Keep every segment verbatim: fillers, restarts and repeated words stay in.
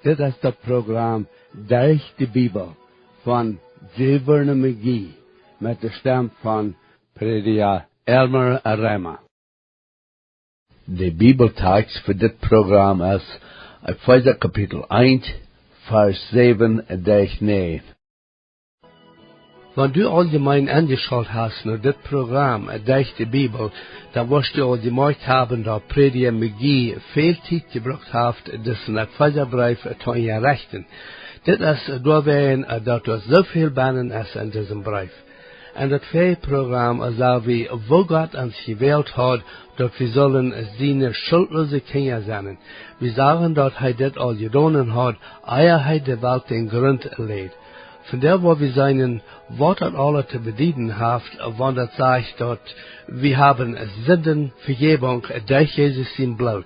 Dit es daut Program Derch de Bibel von Jewerne Magie met de Stemm von Prädja Elmer Reimer. De Bibeltext fa dit Program es Efeesa Kapitel eent, Varsch säwen derch näajen. Wan du aul jemeent enjeschalt hast no dit Program, äh, derch de Bibel, dan woascht du aul jemoakt haben, daut Prädja Magie väl Tiet jebrukt haft, disen Efeesa-Breef, äh, to enrechten. Dit es, äh, doawäajen, äh, daut doa soo väl bennen es en disen Breef. En daut väaje Program, äh, sagen wie, woo Gott ons jewält haud, daut wie sullen siene schultloose Kjinja sennen. Wie sagen, daut hee dit aul jedonen haud, ea hee de Welt dän Grunt läd. Vondoag woa wie seenen, waut daut aules to bedieden haft, wan daut sajcht, daut wie haben Sindenvejäwunk derch Jesus sien Bloot.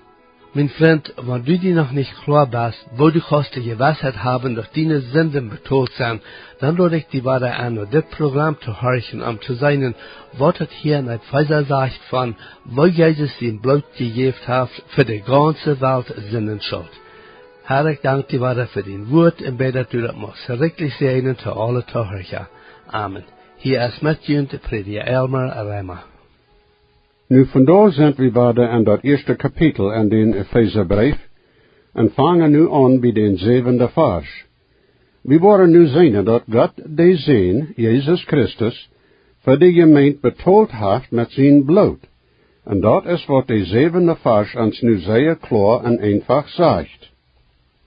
Mien Frint, wan du die noch nich kloa best, woo du kaust de Jewissheit haben, daut diene Sinden betolt sent, dan lod ekj die wada en, no dit Program to horchen, om to seenen, waut daut hia en Efeesa sajcht von, woo Jesus sien Bloot jejäft haft fa de gaunze Welt siene Schult. Herr, ekj dank die wada fa dien Wuat un bäd, daut du daut muchst rikjlich säajnen to aule Tohorcha. Amen. Hia es met junt de Prädja Elmer Reimer. Nu, vondoag sent wie wada en daut ieeschte Kapitel en dän Efeesa-Breef un fangen nu aun bie dän säwenden Varsch. Wie woaren nu seenen, daut Gott de Sän, Jesus Christus, fa de Jemeent betolt haft met sien Bloot. Un daut es, waut de säwende Varsch ons nu sea kloa un eenfach sajcht.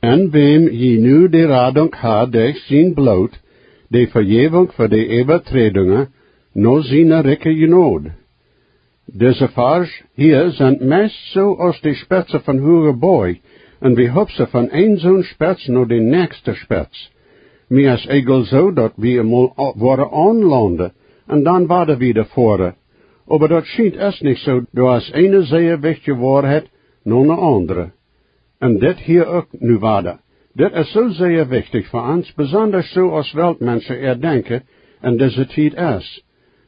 En wäm jie nu de Radunk ha derch sien Bloot, de Vejäwunk fa de Äwaträdungen, no siene rikje Jnod. Dise Varsch hia sent meist soo aus de Spetze von huage Boaj, un wie hupsen von een soon Spetz no de näakjste Spetz. Mie es eejentlich soo, daut wie emol a-, woaren aunlaunden, un dan wada wieda foaren. Oba daut schient es nich soo, doa es eene sea wichtje Woarheit no ne aundre. Un dit hia uk nu wada. Dit es soo sea wichtich fa ons, besonda soo aus Weltmenschen äa denkjen en dise Tiet es.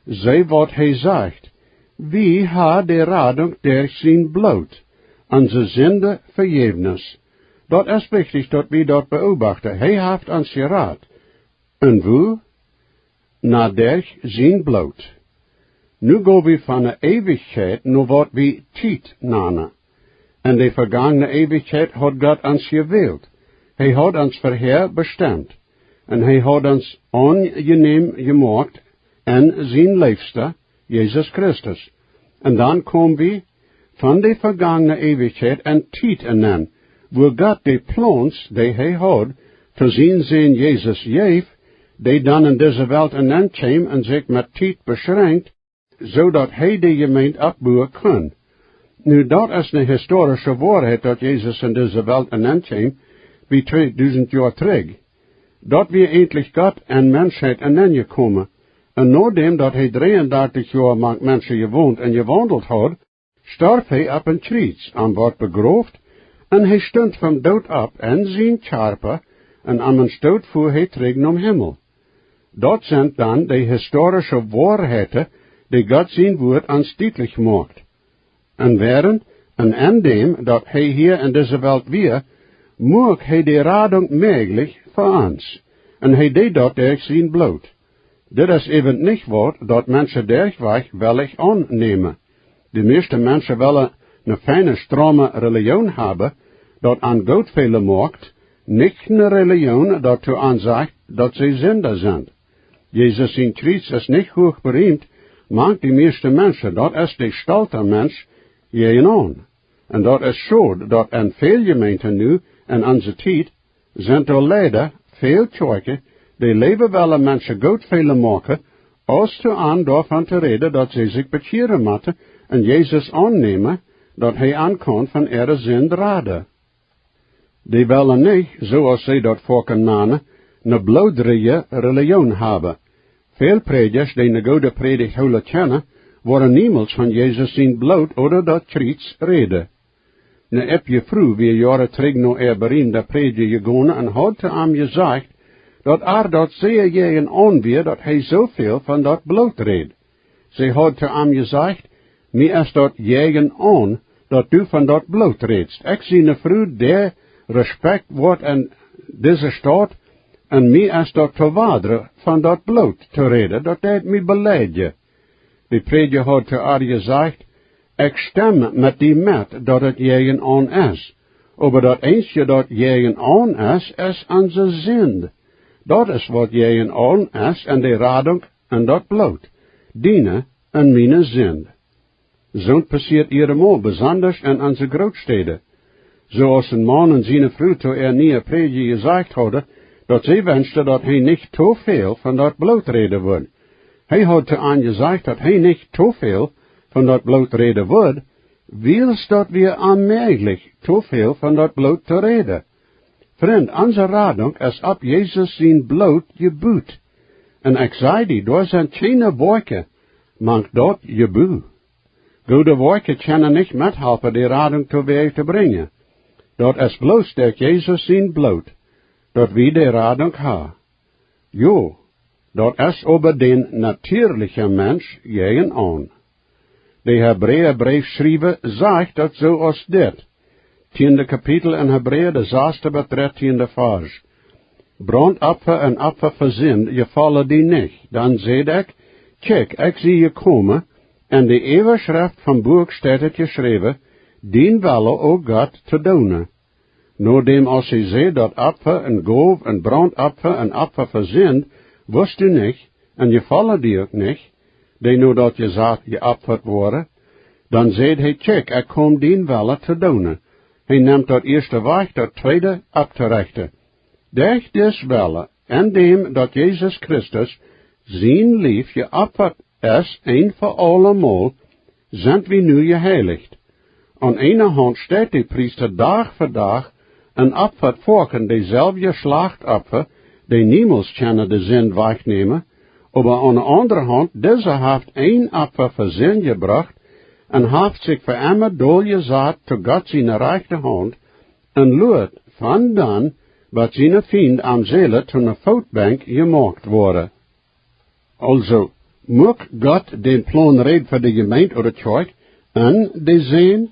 See, waut hee sajcht: Wie ha de Radunk derch sien Bloot, onse Sindenvejäwnis. Daut es wichtich, daut wie daut beobachten. Hee haft ons jerat. Un woo? Na, derch sien Bloot. Nu go wie von de Eewichkjeit no waut wie Tiet nanen. En de vegangne Eewichkjeit haud Gott ons jewält. Hee haud ons verhäa bestemt. Un hee haud ons aunjenäm jemoakt en sien Leefsten, Jesus Christus. Un dan kome wie von de vegangne Eewichkjeit en Tiet enenn, wua Gott de Plons, dee hee haud, to sienen Sän Jesus jeef, dee dan en dise Welt enenn kjeem un sikj met Tiet beschrenkjt, soo daut hee de Jemeent oppbuen kunn. Nu, daut es ne historische Woarheit, daut Jesus en dise Welt enenn kjeem, bie tweedusent Joa trigj. Daut wia eejentlich Gott en Menschheit enenn jekomen. Un nodäm daut hee dreeundartich Joa mank Menschen jewont un jewaundelt haud, storf hee opp een Kjriez, wort begroft, un hee stunt vom Doot opp en sien Kjarpa, un aum Doot fua hee trigj nom Himmel. Daut sent dan de historische Woarheiten, dee Gott sien Wuat ons dietlich moakt. Un wäarent un en däm, daut hee hia en dise Welt wia, muak hee de Radunk mäajlich fa ons. Un hee deed daut derch sien Bloot. Dit es äwent nich waut, daut Menschen derchwajch wellich aunnämen. De mieeschte Menschen wellen ne feine, strome Relijoon haben, daut an goot feelen moakt, nich ne Relijoon, daut to an sajcht, daut see Sinda sent. Jesus sien Kjriez es nich huach beriemt mank de mieeschte Menschen, daut es de stolte Mensch jäajenaun. Un daut es schod, daut en väl Jemeenten nu, en onse Tiet, sent doa leida väl Kjoakjen, dee leewa wellen Menschen goot feelen moaken, aus to an doavon to räden, daut see sikj bekjieren motten un Jesus aunnämen, daut hee an kaun von äare Sind raden. Dee wellen nich, soo aus see daut foaken nanen, ne bloodrije Relijoon haben. Väl Prädjasch, dee ne goode Prädicht hoolen kjennen, woaren niemols von Jesus sien Bloot ooda daut Kjriez räden. Ne ippje Fru wia Joaren trigj no äa beriemda Prädja jegonen un haud to am jesajcht, daut ar daut sea jäajenaun wia, daut hee soo väl von daut Bloot räd. See haud to am jesajcht: Mie es daut jäajenaun, daut du von daut Bloot rädst. Ekj sie ne Fru, dee Respekt woat en dise Staut, un mie es daut to wadre von daut Bloot to räden, daut deit mie beleidje. De Prädja haud to ar jesajcht: Ekj stemm met die met, daut et jäajen aun es. Oba daut eensje, daut jäajen aun es, es onse Sind. Daut es waut jäajen aun es, en de Radunk un daut Bloot, diene un miene Sind. Soont passieet iedemol, besondasch en onse Grootstäden. Soo aus een Maun un siene Fru to äa niea Prädja jesajcht hauden, daut see wenschten, daut hee nich too väl von daut Bloot räden wudd. Hee haud to an jesajcht, daut hee nich too väl von daut Bloot räden wudd, wiels daut wia onmäajlich, too väl von daut Bloot to räden. Frind, onse Radunk es opp Jesus sien Bloot jebut. Un ekj saj die, doa sent kjeene Woakjen mank daut Jebu. Goode Woakjen kjennen nich methalpen, de Radunk to wäajen to brinjen. Daut es bloos derch Jesus sien Bloot, daut wie de Radunk ha. Jo, daut es oba dän natierlichen Mensch jäajen aun. De Hebräabreefschriewa sajcht daut soo aus dit. Tieende Kapitel en Hebräa, de sasta bat dartieende Varsch. Brauntopfa un Opfa fa Sind jefollen die nich. Dan säd ekj: Kjikj, ekj sie jekomen, en de Äwaschreft vom Buak steit et jeschräwen: Dien Wellen, o Gott, to doonen. Nodäm aus hee säd, daut Opfa un Gow un Brauntopfa un Opfa fa Sind wust du nich, un jefollen die uk nich, dee no daut Jesaz jeopfat woaren, dan säd hee: Kjikj, ekj kom dien Wellen to doonen. Hee nemt daut ieeschte wajch, daut tweede opptorechten. Derch dis Wellen, en däm daut Jesus Christus sien Lief jeopfat es, een fa aulemol, sent wie nu jeheilicht. Aun eene Haunt steit de Priesta Dach fa Dach un opfat foaken deeselwje Schlachtopfa, dee niemols kjennen de Sind wajchnämen, oba aun de aundre Haunt, disa haft een Opfa fa Sind jebrocht un haft sikj fa emma dol jesat to Gott siene rajchte Haunt un luat von dan, bat siene Fiend am selfst to ne Footbenkj jemoakt woaren. Aulsoo, muak Gott dän Plon reed fa de Jemeent ooda Kjoakj un de Sän?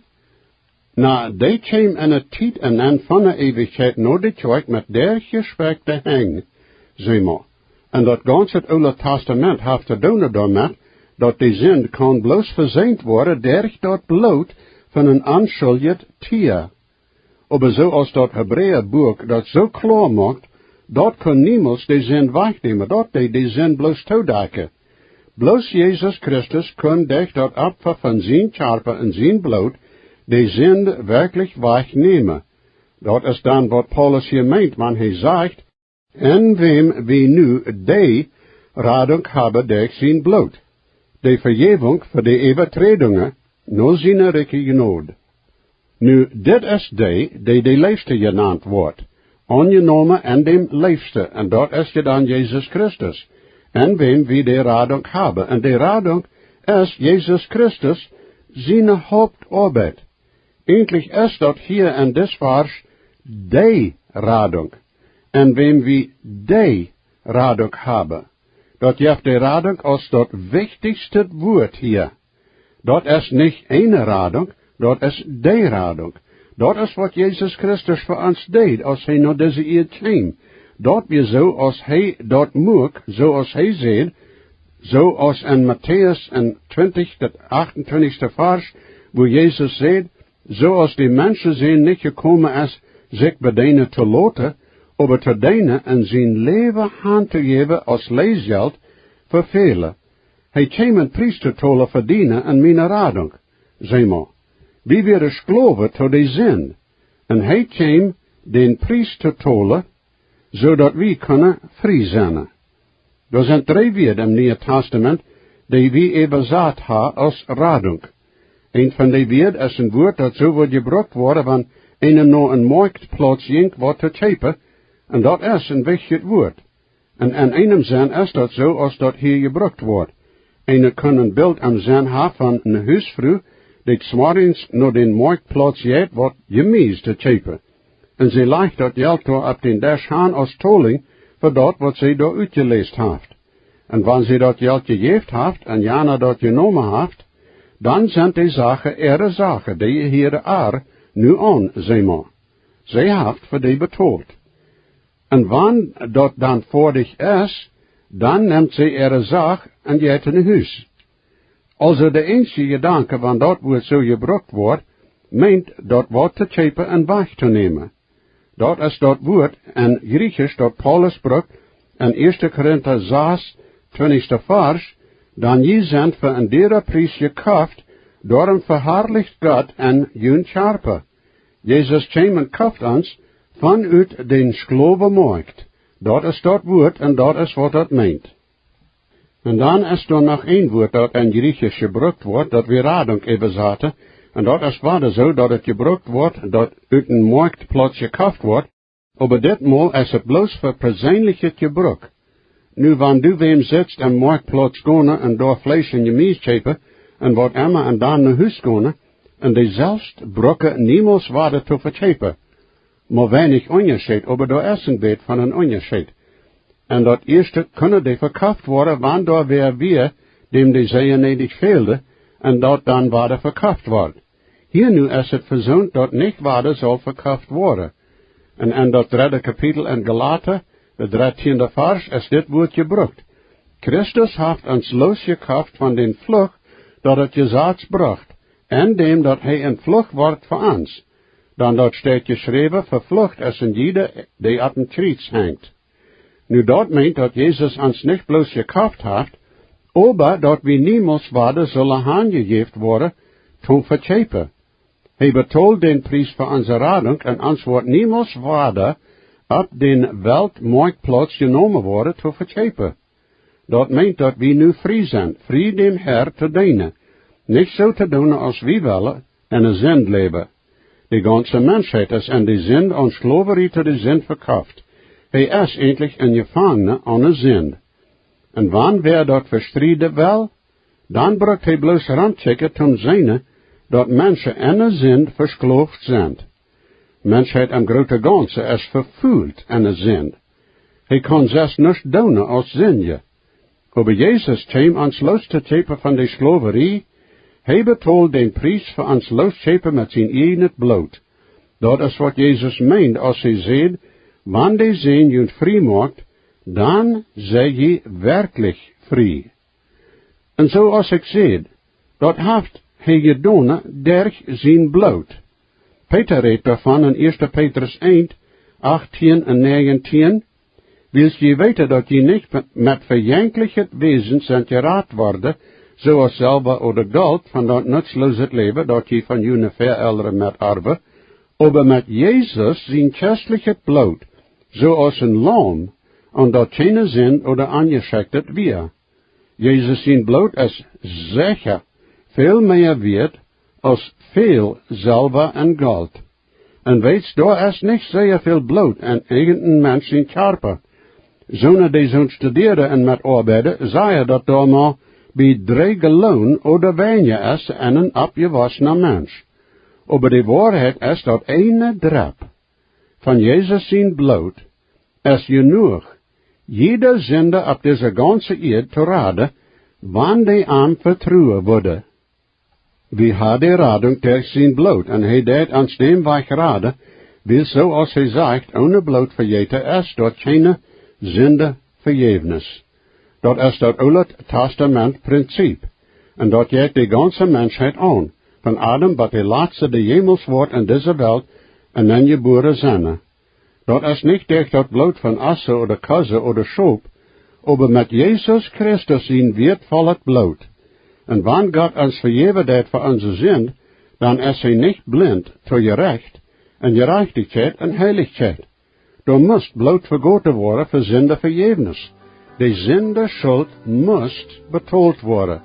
Na, dee kjeem en ne Tiet un en von ne Eewichkjeit no de Kjoakj met derchjespekjte Henj, saj mau. Un daut gaunze Oole Tastament haft to doonen doamet, daut de Sind kaun bloos veseent woaren derch daut Bloot von een onschuldjet Tia. Oba soo aus daut Hebräabuak daut soo kloa moakt, daut kunn niemols de Sind wajchnämen, daut deed de Sind bloos toodakjen. Bloos Jesus Christus kunn derch daut Opfa von sien Kjarpa un sien Bloot de Sind werkjlich wajchnämen. Daut es dan, waut Paulus hia meent, wan hee sajcht: En wäm wie nu dee Radunk haben derch sien Bloot, de Vejäwunk fa de Äwaträdungen no siene rikje Jnod. Nu, dit es dee, dee de Leefste jenant woat, aunjenomen en däm Leefsten, un daut es je dan Jesus Christus, en wäm wie de Radunk haben. Un de Radunk es Jesus Christus siene Hauptoabeit. Eejentlich es daut hia en dis Varsch dee Radunk, en wäm wie dee Radunk haben. Daut jeft de Radunk aus daut wichtichste Wuat hia. Daut es nich eene Radunk, daut es dee Radunk. Daut es waut Jesus Christus fa ons deed, aus hee no dise Ieed kjeem. Daut wia soo aus hee daut muak, soo aus hee säd, soo aus en Matäus en twintich, daut achtuntwintichste Varsch, wua Jesus säd: Soo aus de Menschensän nich jekomen es, sikj bedeenen to loten, oba to deenen un sien Läwen han to jäwen aus Leesjelt fa väle. Hee kjeem een Pries to tolen fa diene un miene Radunk. Saj mau, wie wieren Sklowen to de Sind, un hee kjeem dän Pries to tolen, soo daut wie kunnen frie sennen. Doa sent dree Wieed em Nieen Tastament, dee wie äwasat ha aus Radunk. Eent von dee Wieed es een Wuat, daut soo woat jebrukt woaren, wan eena no een Moakjtplauz jinkj, waut to kjeepen, un daut es een wichtjet Wuat. Un en eenem Senn es daut soo, aus daut hia jebrukt woat. Eena kunn een Bilt em Senn ha von ne Husfru, dee 's Morjens no dän Moakjtplauz jeit, waut Jemies to kjeepen. Un see lajcht daut Jelt doa opp dän Desch han aus Tolinj fa daut, waut see doa utjeläst haft. Un wan see daut Jelt jejäft haft un jana daut jenomen haft, dan sent de Sachen äare Sachen, dee jehieren ar nu aun, saj mau. See haft fa dee betolt. Un wan daut dan foadich es, dan nemt see äare Sach un jeit no Hus. Aulsoo de eensje Jedanke, wan daut Wuat soo jebrukt woat, meent daut Wuat to kjeepen un wajchtonämen. Daut es daut Wuat en Jriechisch, daut Paulus brukt en ieeschte Korinta sas, twintichste Varsch: Dan jie sent fa een dieren Pries jekoft, doarom veharlicht Gott en jun Kjarpa. Jesus kjeem un koft ons von ut dän Sklowenmoakt. Daut es daut Wuat un daut es waut daut meent. Un dan es doa noch een Wuat, daut en Jriechisch jebrukt woat, daut wie Radunk äwasaten. Un daut es wada soo, daut et jebrukt woat, daut ut een Moaktplauz jekoft woat. Oba dit Mol es et bloos fa perseenlichet Jebruk. Nu, wan du wäm sitst em Moaktplauz gonen un doa Fleesch un Jemies kjeepen un waut emma un dan no Hus gonen, un dee selfst brucken niemols wada to vekjeepen. Mau weinich Unjascheet, oba doa es een bät von een Unjascheet. Un daut ieeschte kunnen dee vekoft woaren, wan doa wäa wia, däm dee sea needich fäld, un daut dan wada vekoft wort. Hia nu es et vesont, daut nich wada saul vekoft woaren. Un en daut dredde Kapitel en Galata, de drettieende Varsch, es dit Wuat jebrukt: Christus haft ons loosjekoft von dän Fluch, daut et Jesaz brocht, en däm daut hee een Fluch wort fa ons. Dan daut steit jeschräwen: Veflucht es een jieda, dee opp een Kjriez henjt. Nu, daut meent, daut Jesus ons nich bloos jekoft haft, oba daut wie niemols wada sullen hanjejäft woaren toom vekjeepen. Hee betold dän Pries fa onse Radunk un ons woat niemols wada opp dän Weltmoaktplauz jenomen woaren to vekjeepen. Daut meent, daut wie nu frie sent, frie däm Herr to deenen. Nich soo to doonen, aus wie wellen en de Sind läwen. De gaunze Menschheit es en de Sind, aun Sklowerie to de Sind vekoft. Hee es eejentlich een Jefangna aun de Sind. Un wan wäa daut vestrieden well, dan brukt hee bloos romkjikjen toom seenen, daut Menschen en de Sind vesklooft sent. Menschheit em grooten gaunzen es vefult en de Sind. Hee kaun selfst nuscht doonen aus sindjen. Oba Jesus kjeem ons loos to kjeepen von de Sklowerie. Hee betold dän Pries fa ons loos kjeepen met sien ieejnet Bloot. Daut es waut Jesus meend, aus hee säd: Wan de Sän junt frie moakt, dan sie jie werkjlich frie. Un soo aus ekj säd, daut haft hee jedonen derch sien Bloot. Peeta rät doavon en ieeschte Petrus eent, achtieen un näajentieen: Wiels jie weeten, daut jie nich met vejenkjlichet Wäsen sent jerat worden, soo aus Selwa ooda Golt, von daut nutzlooset Läwen, daut jie von june Väaelren metarwen, oba met Jesus sien kjristlichet Bloot, soo aus een Laum, aun daut kjeene Sind ooda Onjeschekjtet wia. Jesus sien Bloot es secha väl mea wieet aus väl Selwa un Golt. Un weetst, doa es nich sea väl Bloot en irjent een Mensch sien Kjarpa. Soone, dee soont studieren un metoabeiden, sajen, daut doa mau bie dree Gallon ooda weinja es en een oppjewossna Mensch. Oba de Woarheit es, daut eene Drap von Jesus sien Bloot es jenuach, jieda Sinda opp dise gaunze Ieed to raden, wan dee am vetruen wudden. Wie haben de Radunk derch sien Bloot, un hee deit ons dän Wajch raden, wiels soo aus hee sajcht, oone Blootvejeeten es doa kjeene Sindavejäwnis. Daut es daut Oole Tastament Prinzip, un daut jeit de gaunze Menschheit aun, von Adam bat de latste, dee jemols woat en dise Welt nenjebuaren sennen. Daut es nich derch daut Bloot von Ossen ooda Kosen ooda Schop, oba met Jesus Christus sien wieetvollet Bloot. Un wan Gott ons vejäwen deit fa onse Sind, dan es hee nich blint to Jerecht, un Jerajchtichkjeit un Heilichkjeit. Doa must Bloot vegoten woaren fa Sindavejäwnis. De Sindaschult must betolt woaren.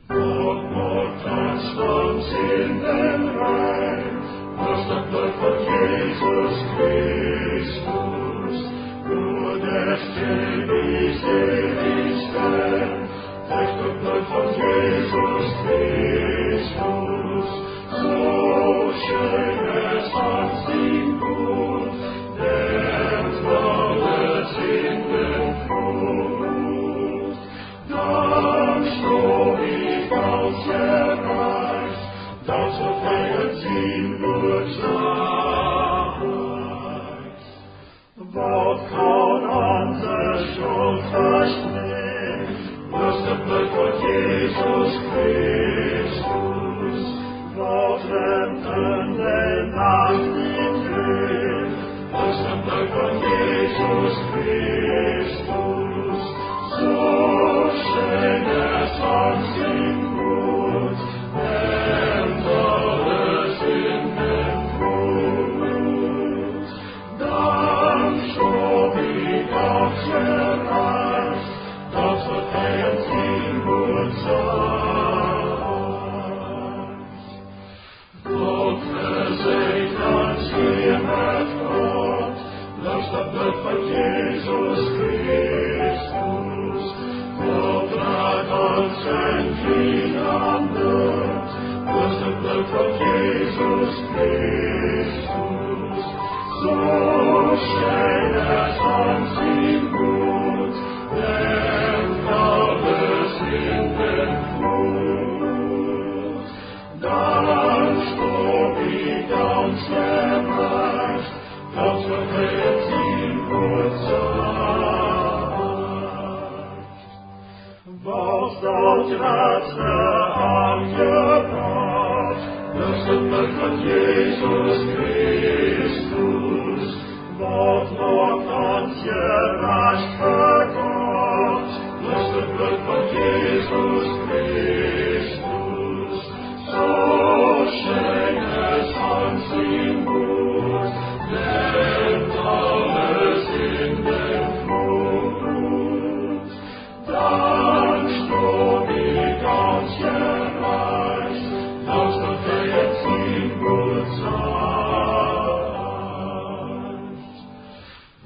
Gott moakt ons von Sinden rein, daut Bloot von Jesus Christus. Nur derch dän wie seelich sent, derch daut Bloot von Jesus Christus. Soo scheen es ons sien Bund, dän aule Sinden fort. Dan stoo wie gaunz jerajcht, daut soo väl sien Wuat sajcht. Kaun onse Schult veschließen, bloos daut Bloot von Jesus Christus, waut rent en de Nacht nich fält, bloos daut Bloot von Jesus Christus, soo scheen es ons sien Blut, däm Dodes sien Blut. Dan stonen wie gaunz jerajcht, daut waut hee en sien Wuat sajcht. Gott vesäajent ons hia met Gott, bloos daut Bloot von Jesus Christus, daut rät ons en jieda Noot, bloos daut Bloot von Jesus Christus, soo scheen es ons sien Blut, däm Dodes sien Blut. Dan stonen wie gaunz jerajcht, daut waut hee en sien Wuat sajcht. Waut daut jratste Aunjebaut, daut es daut Bloot von Jesus Christus, waut moakt ons jerajcht ver Gott, daut es daut Bloot von Jesus Christus, soo scheen es ons sien Blut, däm Dodes sien Blut. Dan stonen wie gaunz jerajcht, daut waut hee en sien Wuat sajcht.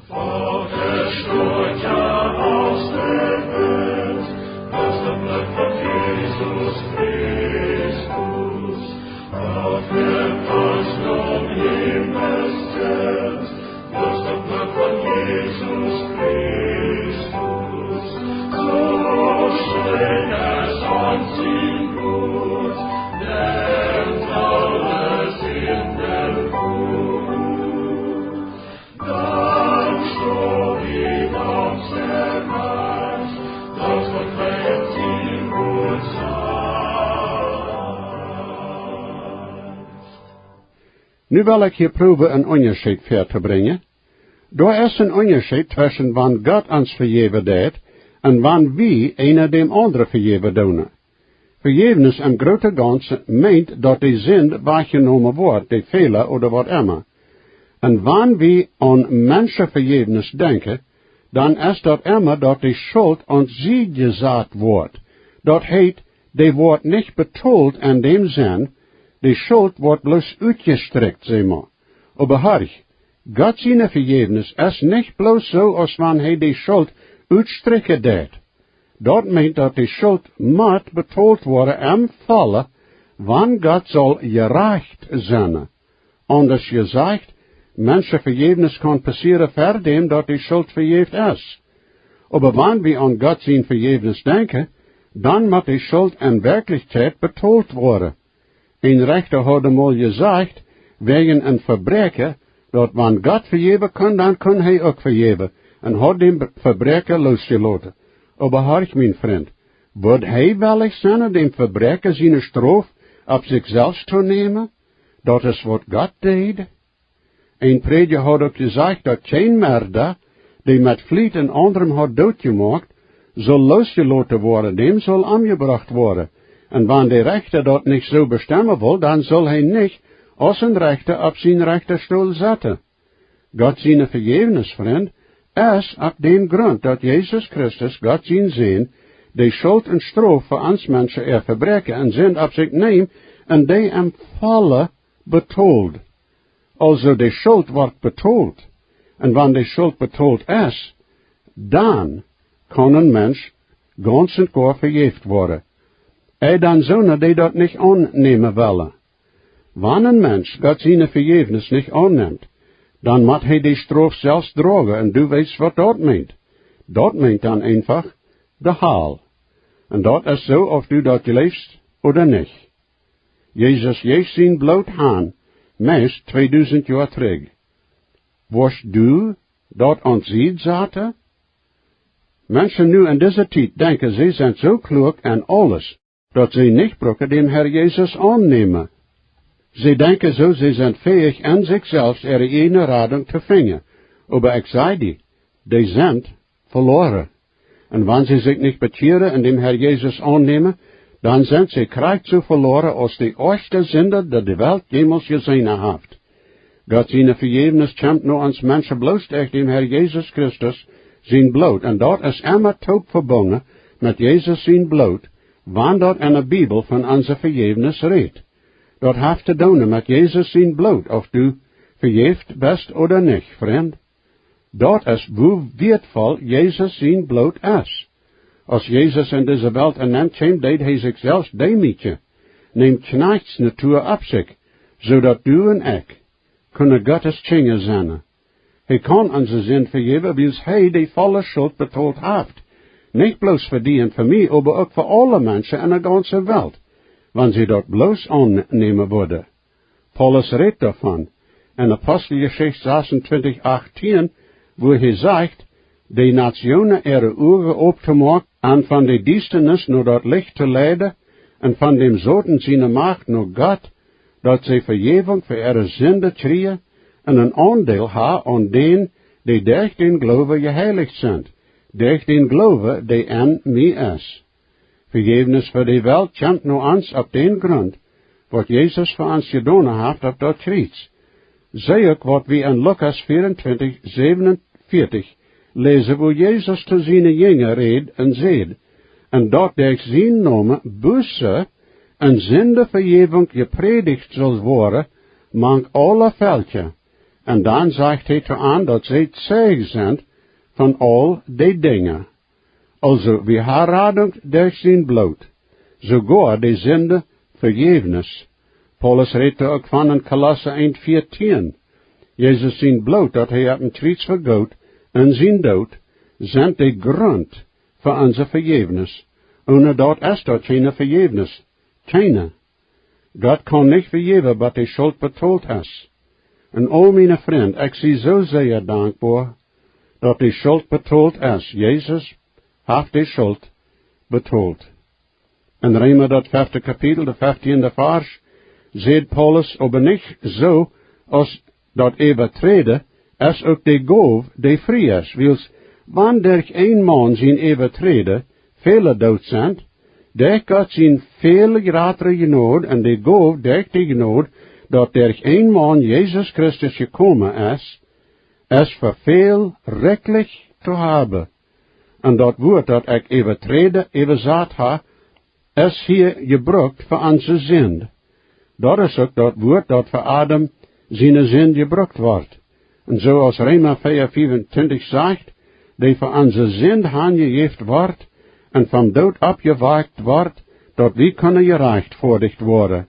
Waut es stoakja aus de Welt, daut es daut Bloot von Jesus Christus, daut rent ons nom Himmel, daut es daut Bloot von Jesus Christus, soo scheen es ons sien Blut, däm Dodes sien Blut. Dan stonen wie gaunz jerajcht, daut waut hee en sien Wuat sajcht. Nu well ekj hia proowen een Unjascheet väatobrinjen. Doa es een Unjascheet tweschen wan Gott ons vejäwen deit un wan wie eena däm aundren vejäwen doonen. Vejäwnis em grooten gaunzen meent daut de Sind wajchjenomen woat, de Fäla ooda waut emma. Un wan wie aun Menschenvejäwnis denkjen, dan es daut emma daut de Schult aun see jesat woat. Daut heet, dee woat nich betolt en däm Senn, de Schult woat bloos utjestrekjt, saj mau. Oba horch, Gott siene Vejäwnis es nich bloos soo aus wan hee de Schult utstrekjen deit. Daut meent daut de Schult mott betolt woaren em Volle, wan Gott saul jerajcht sennen. Aundasch jesajcht, Menschenvejäwnis kaun passieren ver däm daut de Schult vejäft es. Oba wan wie aun Gott sien Vejäwnis denkjen, dan mott de Schult en Werkjlichkjeit betolt woaren. Een Rechta haud mol jesajcht, wäajen een Vebräakja, daut wan Gott vejäwen kunn, dan kunn hee uk vejäwen, un haud dän Vebräakja loosjeloten. Oba horch, mien Frint, wudd hee wellich sennen, dän Vebräakja siene Strof opp sikj selfst to nämen? Daut es waut Gott deed. Een Prädja haud uk jesajcht, daut kjeen Merda, dee met Fliet een aundren haud dootjemoakt, sull loosjeloten woaren, däm sull omjebrocht woaren. Un wan de Rechta daut nich soo bestemmen wull, dan sull hee nich aus een Rechta opp sien Rechtastool setten. Gott siene Vejäwnis, Frint, es opp dän Grunt, daut Jesus Christus, Gott sien Sän, de Schult un Strof fa ons Menschen äa Vebräakja un Sind opp sikj neem un dee em Volle betold. Aulsoo, de Schult woat betolt. Un wan de Schult betolt es, dan kaun een Mensch gaunz un goa vejäft woaren. Ea dan soone, dee daut nich aunnämen wellen. Wan een Mensch Gott siene Vejäwnis nich aunnemt, dan mott hee de Strof selfst droagen, un du weetst, waut daut meent. Daut meent dan eefach de Hal. Un daut es soo, auf du daut jleefst ooda nich. Jesus jeef sien Bloot han, meist tweedusent Joa trigj. Woascht du daut aun Sied saten? Menschen nu en dise Tiet denkjen, see sent soo kluak en aules, daut see nich bruken däm Herr Jesus aunnämen. See denkjen soo, see sent fäich, en sikj selfst äare ieejne Radunk to finjen. Oba ekj saj die, dee sent veloaren. Un wan see sikj nich bekjieren un däm Herr Jesus aunnämen, dan sent see krakjt soo veloaren aus de oajchste Sinda, dee de Welt jemols jeseenen haft. Gott siene Vejäwnis kjemt no ons Menschen bloos derch däm Herr Jesus Christus sien Bloot. Un daut es emma toop vebungen met Jesus sien Bloot, wan daut en de Bibel von onse Vejäwnis rät. Daut haft to doonen met Jesus sien Bloot, auf du vejäft best ooda nich, Frind. Daut es, woo wieetvoll Jesus sien Bloot es. Aus Jesus en dise Welt enenn kjeem, deed hee sikj selfst deemietjen, neem Kjnajchtsnatua opp sikj, soo daut du un ekj kunnen Gottes Kjinja sennen. Hee kaun onse Sind vejäwen, wiels hee de volle Schult betolt haft. Nich bloos fa die un fa mie, oba uk fa aule Menschen en de gaunze Welt, wan see daut bloos aunnämen wudden. Paulus rät doavon en Aposteljeschicht sasuntwintich achtieen, wua hee sajcht, de Nationen äare Uagen opptomoaken un von de Diestanis no daut Licht to leiden un von däm Soton siene Macht no Gott, daut see Vejäwunk fa äare Sinden kjrieen un een Aundeel haben aun dän, dee derch dän Gloowen jeheilicht sent, derch dän Gloowen, dee en mie es. Vejäwnis fa de Welt kjemt no ons opp dän Grunt, waut Jesus fa ons jedonen haft opp daut Kjriez. See uk, waut wie en Lukas vieruntwintich säwenunvieetich läsen, wua Jesus to siene Jinja räd un säd: "Un daut derch sienen Nomen Buße un Sindenvejäwunk jeprädicht saul woaren mank aule Velkja." Un dan sajcht hee to an, daut see Zeijen sent von aul dee Dinja. Aulsoo, wie haben Radunk derch sien Bloot, soogoa de Sindenvejäwnis. Paulus rät doa uk von en Kolossa eent vieetieen. Jesus sien Bloot, daut hee opp dän Kjriez vegoot, un sien Doot, sent de Grunt fa onse Vejäwnis. Onen daut es doa kjeene Vejäwnis. Kjeene. Gott kaun nich vejäwen, bat de Schult betolt es. Un o, miene Frind, ekj sie soo sea dankboa, daut de Schult betolt es. Jesus haft de Schult betolt. En Reema, daut fefte Kapitel, de feftieende Varsch, sajcht Paulus: "Oba nich soo, aus daut Äwaträden es uk de Gow, dee frie es. Wiels, wan derch een Maun sien Äwaträden väle doot sent, derch Gott sien väl jratre Jnod un de Gow derch de Jnod, daut derch een Maun, Jesus Christus, jekomen es, es fa väl rikjlich to haben." Un daut Wuat, daut ekj äwaträden äwasat hab, es hia jebrukt fa onse Sind. Daut es uk daut Wuat, daut fa Adam siene Sind jebrukt woat. Un soo aus Reema vea vieeuntwintich sajcht, dee fa onse Sind hanjejäft woat un vom Doot oppjewakjt woat, daut wie kunnen jerajchtfoadicht woaren.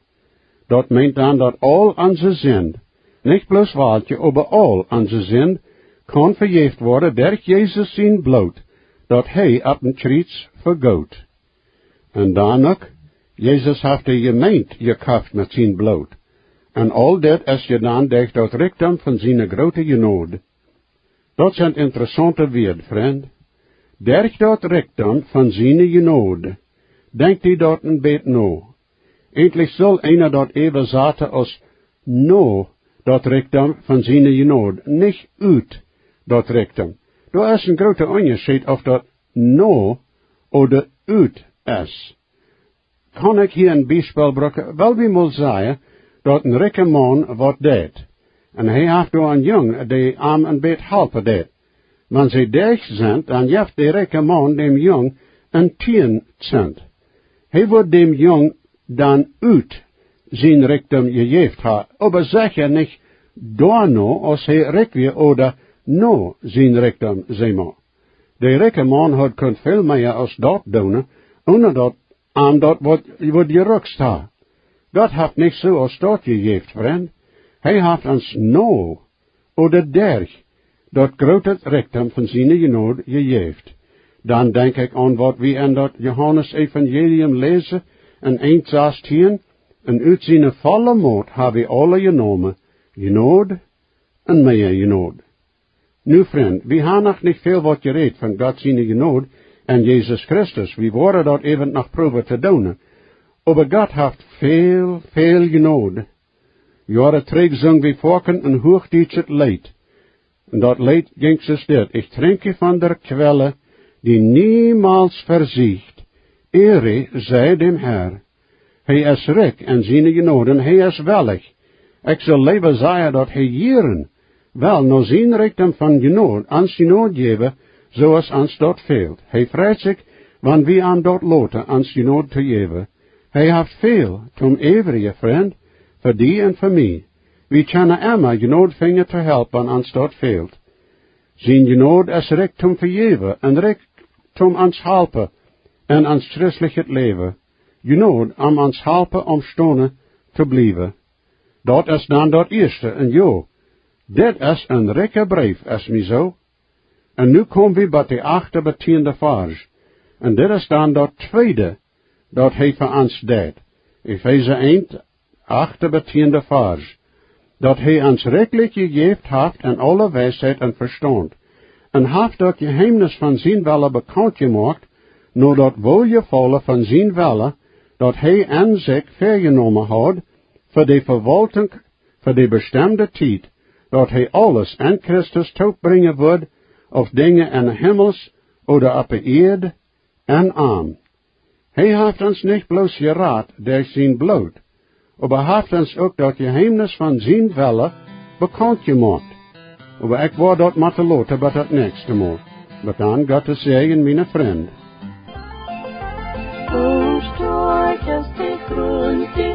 Daut meent dan, daut aul onse Sind, nich bloos welkje, oba aul onse Sind, kaun vejäft woaren derch Jesus sien Bloot, daut hee opp dän Kjriez vegoot. Un dan uk, Jesus haft de Jemeent jekoft met sien Bloot. Un aul dit es jedonen derch daut Rikjdom von siene groote Jnod. Daut sent interessaunte Wieed, Frind. Derch daut Rikjdom von siene Jnod. Denkj die daut een bät no. Eejentlich sull eena daut äwasaten aus no daut Rikjdom von siene Jnod, nich ut daut Rikjdom. Doa es een groota Unjascheet, auf daut no ooda ut es. Kaun ekj hia een Biespel brucken? Well wie mol sajen, daut een rikja Maun waut deit. Un hee haft doa een Jung, dee am een bät halpen deit. Wan see derch sent, dan jeft de rikja Maun däm Jung een Tieen Zent. Hee wudd däm Jung dan ut sien Rikjdom jejäft haben, oba secha nich doano, aus hee rikj wia, ooda no sien Rikjdom, saj mau. De rikja Maun haud kunt väl mea aus daut doonen, onen daut am daut wudd, wudd jerukst haben. Gott haft nich soo aus daut jejäft, Frind. Hee haft ons no ooda derch daut groote Rikjdom von siene Jnod jejäft. Dan denkj ekj aun waut wie en daut Johanes Evangelium läsen, en eent sastieen: "Un ut siene volle Mot hab wie aule jenomen, Jnod un mea Jnod." Nu, Frind, wie haben noch nich väl waut jerät von Gott siene Jnod en Jesus Christus. Wie woaren daut äwent noch proowen to doonen. Oba Gott haft väl, väl Jnod. Joaren trigj sungen wie foaken een huachdietschet Leet. Un daut Leet jinkj soo dit: Ich trinke von der Quelle, die niemals versiegt. Ehre sei dem Herr. Hee es rikj en siene Jnod un hee es wellich. Ekj sull leewa sajen daut hee jieren well no sien Rikjdom von Jnod ons Jnod jäwen, soo aus ons daut fält. Hee freit sikj, wan wie am daut loten ons Jnod to jäwen. Hee haft väl toom äwrijen, Frind, fa die un fa mie. Wie kjennen emma Jnod finjen to halpen wan ons daut fält. Sien Jnod es rikj toom vejäwen un rikj toom ons halpen en ons christlichet Läwen. Jnod om ons halpen omstonen to bliewen. Daut es dan daut ieeschte, un jo, dit es een rikja Breef, es mie soo. Un nu kom wie bie de achte bat tiende Varsch. Un dit es dan daut tweede, daut hee fa ons deit. Efeesa eent, achte bat tiende Varsch. Daut hee ons rikjlich jejäft haft en aule Weisheit un Vestaunt, un haft daut Jeheemnis von sien Wellen bekaunt jemoakt, no daut Woljefaulen von sien Wellen, daut hee en sikj väajenomen haud, fa de Vewaultunk, fa de bestemde Tiet, daut hee aules en Christus toopbrinjen wudd, auf Dinja en de Himmels ooda opp de Ieed, en am. Hee haft ons nich bloos jerat derch sien Bloot, oba haft ons uk daut Jeheemnis von sien Wellen bekaunt jemoakt. Oba ekj woa daut motten loten bat daut näakjste Mol. Bat dan, Gottes Säajen, miene Frind. Soo stoakj es de Grunt,